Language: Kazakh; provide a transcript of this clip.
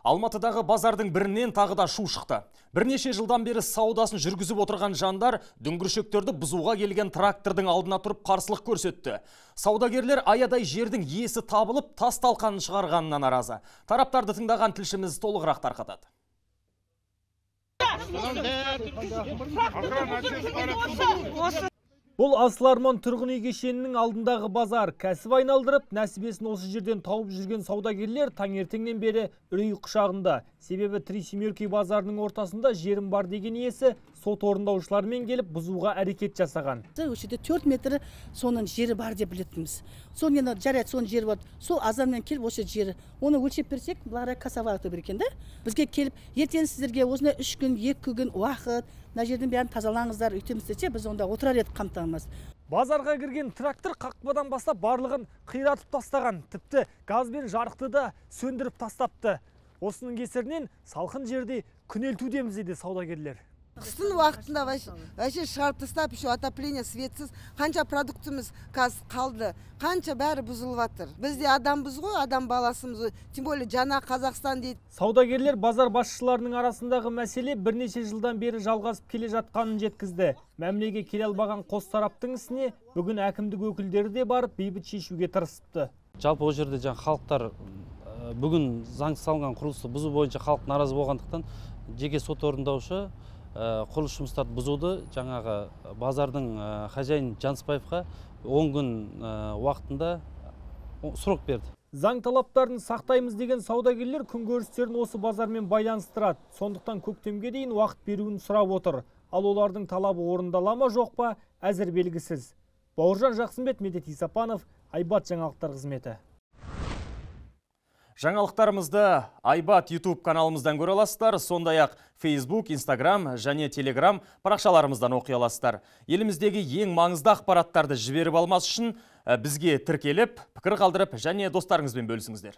Алматыдағы базардың бірінен тағы да шу шықты. Бірнеше жылдан бері саудасын жүргізіп отырған жандар дүңгіршектерді бұзуға келген трактордың алдына тұрып қарсылық көрсетті. Саудагерлер аядай жердің иесі табылып, тас талқанын шығарғанына наразы. Тараптарды тыңдаған тілшіміз толығырақ тарқатады. Бұл Асыл Арман тұрғын үй кешенінің алдындағы базар. Кәсіп айналдырып, нәсібесін осы жерден тауып жүрген саудагерлер таңертеңнен бері үрей құшағында. Себебі Три семерки базарының ортасында жерім бар деген иесі сот орындаушылармен келіп бұзуға әрекет жасаған. Осы жерде 4 метр соның жері бар деп білетінбіз. Соны енді жарайды, соның жері бар. Сол азанмен келіп осы жері. Оны өлшеп берсек, былай кассовать ету керек екен да. Бізге келіп, ертең сіздерге осындай 3 күн, 2 күн уақыт, мына жердің бәрін тазалаңыздар, үйтеміз десе, біз онда отырар едік қамтамыз. Базарға кірген трактор қақпадан бастап барлығын қиратып тастаған. Тіпті газ бен жарықты да сөндіріп тастапты. Осының кесірінен салқын жерде күнелтудеміз дейді саудагерлер. Қыстың уақытында вообще шығарып тастап, еще отопление, светсіз, қанша продуктымыз қазір қалды, қанша бәрі бұзылып жатыр. Біз де адамбыз ғой, адам баласымыз ғой, тем более жаңа Қазақстан дейді. Саудагерлер базар басшыларының арасындағы мәселе бірнеше жылдан бері жалғасып келе жатқанын жеткізді. Мәмілеге келе алмаған қос тараптың ісіне бүгін әкімдік өкілдері де барып бейбіт шешуге тырысыпты. Жалпы ол жерде жаңа халықтар бүгін заңсыз салынған құрылысты бұзу бойынша халық наразы болғандықтан жеке сот орындаушы құрылыс жұмыстарды бұзуды жаңағы базардың хозяин Жанспаевқа 10 күн уақытында срок берді. Заң талаптарын сақтаймыз деген саудагерлер күнкөрістерін осы базармен байланыстырады. Сондықтан көктемге дейін уақыт беруін сұрап отыр. Ал олардың талабы орындала ма жоқ па, әзір белгісіз. Бауыржан Жақсымбет, Медет Исапанов, Айбат жаңалықтар қызметі. Жаңалықтарымызды Айбат YouTube каналымыздан көре аласыздар, сондай-ақ Facebook, Instagram және Telegram парақшаларымыздан оқи аласыздар. Еліміздегі ең маңызды ақпараттарды жіберіп алмас үшін бізге тіркеліп, пікір қалдырып және достарыңызбен бөлісіңіздер.